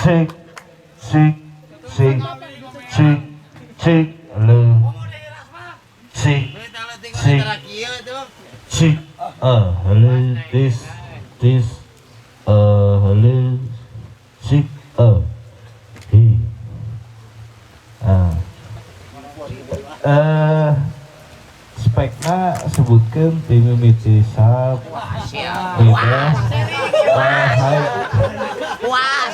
Cek cek cek cek cek lo cek cek cek halo tes tes halo cek hi spekna sebutkan tim mimiti sub beda high Puas.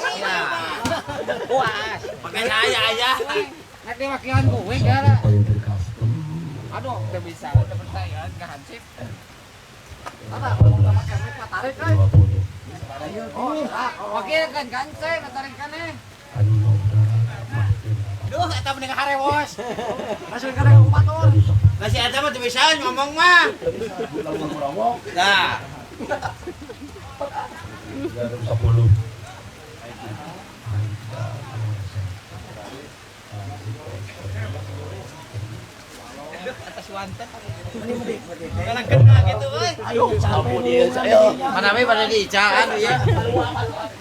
Puas. Pakai saya aja. Nanti wakilan gue gara. Aduh, udah bisa, udah percaya nggak hansip. Apa? Ngomong sama kemek mah tarik kan? Oh, wakil kan kanceng, tarik kan eh. Duh, eta mending harewos. Langsung kana ku batur. Lah si eta mah teu bisa ngomong mah. Nah, 10. Atas wanten. Kalau kena gitu euy. Ayo, ayo. Mana we pada diicahan ya.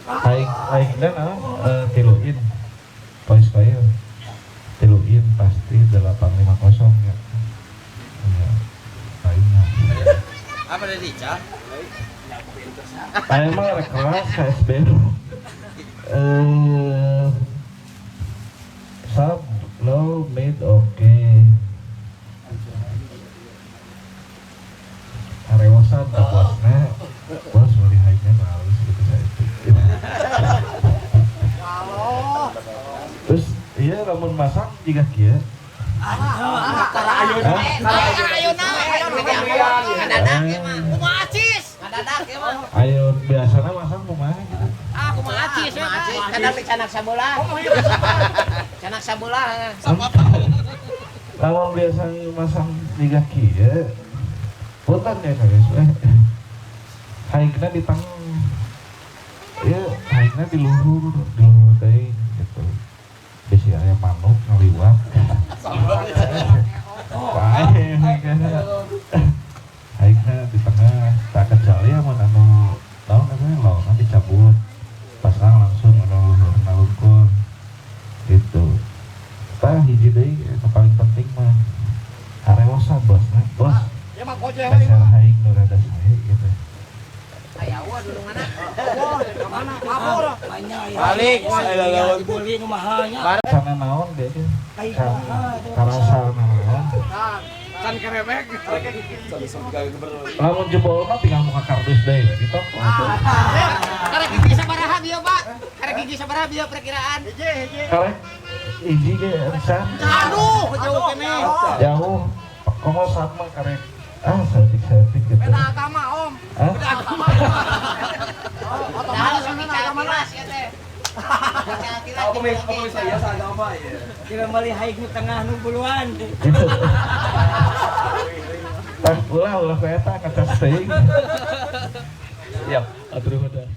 Aing aing dan tiluin voice coil tiluin pasti 850 ya. Ya, aingnya. Apa ada diica? Aing mah rek kelas KSB. Sub low mid oke. Arewosan tak bosna. Bos beli high-nya halus gitu saya itu. Terus iya lamun masang jiga kieu. Ayeuna. Ngadadak ya mah. Kumaha acis? Ngadadak ya mah. Ayo biasanya masang kumaha gitu. Ah, kumaha acis ya. Kadang di canak sabelah. Canak sabelah. Lamun biasa masang jiga kieu. Punten ya guys, high-na di tengah. Iya, high-na di luhur teh gitu. Bisi aya manuk ngaliwat. Bae high-na di tengah, tak kecuali amun anu naon namanya lawanna dicabut. Pasang langsung anu luhurna lungkur. Gitu. Tah hiji deui nu paling penting mah harewosan bosna, bos. Ya mah gojek Dasar haing nu rada sae gitu. Aya eueuh dulunganna. Mana? Mabur. Balik. Dibeli mahanya. Sana naon dia teh? Karasa naon. Can kerebek. Lamun jebol mah tinggal muka kardus deui di toko. Karek gigi sabaraha bieu, Pak? Karek gigi sabaraha bieu perkiraan? Karek hiji ge bisa. Aduh, jauh keneh. Jauh. Komo sama karek saeutik-saeutik gitu. Beda agama, Om. Hah? Beda agama. Otomatis Nah, beda agama lah. ya teh. Aku saya agama ya. Kira beli haik nu tengah nu buluan. Gitu. Tah ulah ulah ku eta ngecas teuing. Siap, atur udah.